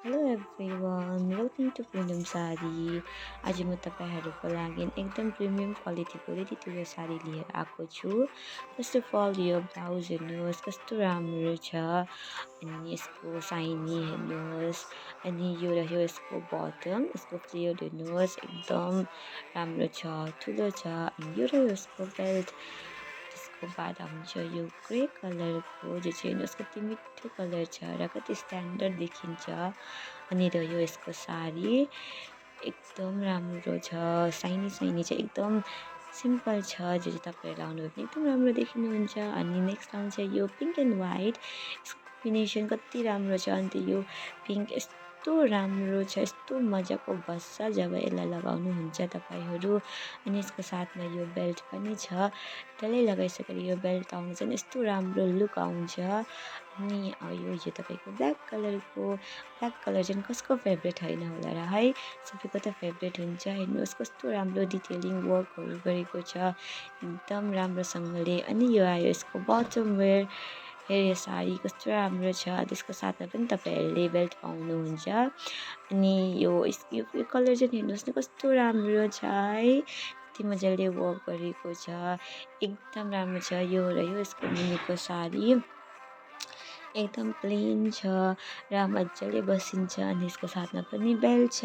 Hello everyone, welcome to freedom sari. आज म तपाईँहरूको लागि एकदम प्रिमियम क्वालिटीको रेडी टु वेयर साडी लिएर आएको छु। फर्स्ट अफ अल यो ब्लाउज हेर्नुहोस् कस्तो राम्रो छ, अनि यसको साइनी हेर्नुहोस्, अनि यो रह्यो यसको बटम, यसको फ्लेयर हेर्नुहोस् एकदम राम्रो छ, ठुलो छ। अनि यो रह्यो यसको बेल्ट। त्यसको बाद आउँछ यो ग्रे कलरको, जो चाहिँ हेर्नुहोस् कति मिठो कलर छ र कति स्ट्यान्डर्ड देखिन्छ। अनि रह्यो यसको साडी एकदम राम्रो छ, साइनी साइनी चाहिँ एकदम सिम्पल छ, जो चाहिँ तपाईँहरू लाउनु भने एकदम राम्रो देखिनुहुन्छ। अनि नेक्स्ट आउँछ यो पिङ्क एन्ड वाइट, यसको कम्बिनेसन कति राम्रो छ। अन्त यो पिङ्क यस्तो राम्रो छ, यस्तो मजाको बस्छ जब यसलाई लगाउनुहुन्छ तपाईँहरू। अनि यसको साथमा यो बेल्ट पनि छ, डल्लै लगाइसकेर यो बेल्ट लाउनु चाहिँ यस्तो राम्रो लुक आउँछ। अनि यो तपाईँको ब्ल्याक कलर चाहिँ कसको फेभरेट होइन होला र है, सबैको त फेभरेट हुन्छ। हेर्नुहोस् कस्तो राम्रो डिटेलिङ वर्कहरू गरेको छ एकदम राम्रोसँगले। अनि यो आयो यसको बटम वेयर, यो साडी कस्तो राम्रो छ, त्यसको साथमा पनि तपाईँहरूले बेल्ट पाउनुहुन्छ। अनि यो कलर चाहिँ हेर्नुहोस् न कस्तो राम्रो छ है, कति मजाले वर्क गरेको छ, एकदम राम्रो छ। यो र यो यसको मुनिको साडी एकदम प्लेन छ र मजाले बसिन्छ। अनि यसको साथमा पनि बेल्ट छ।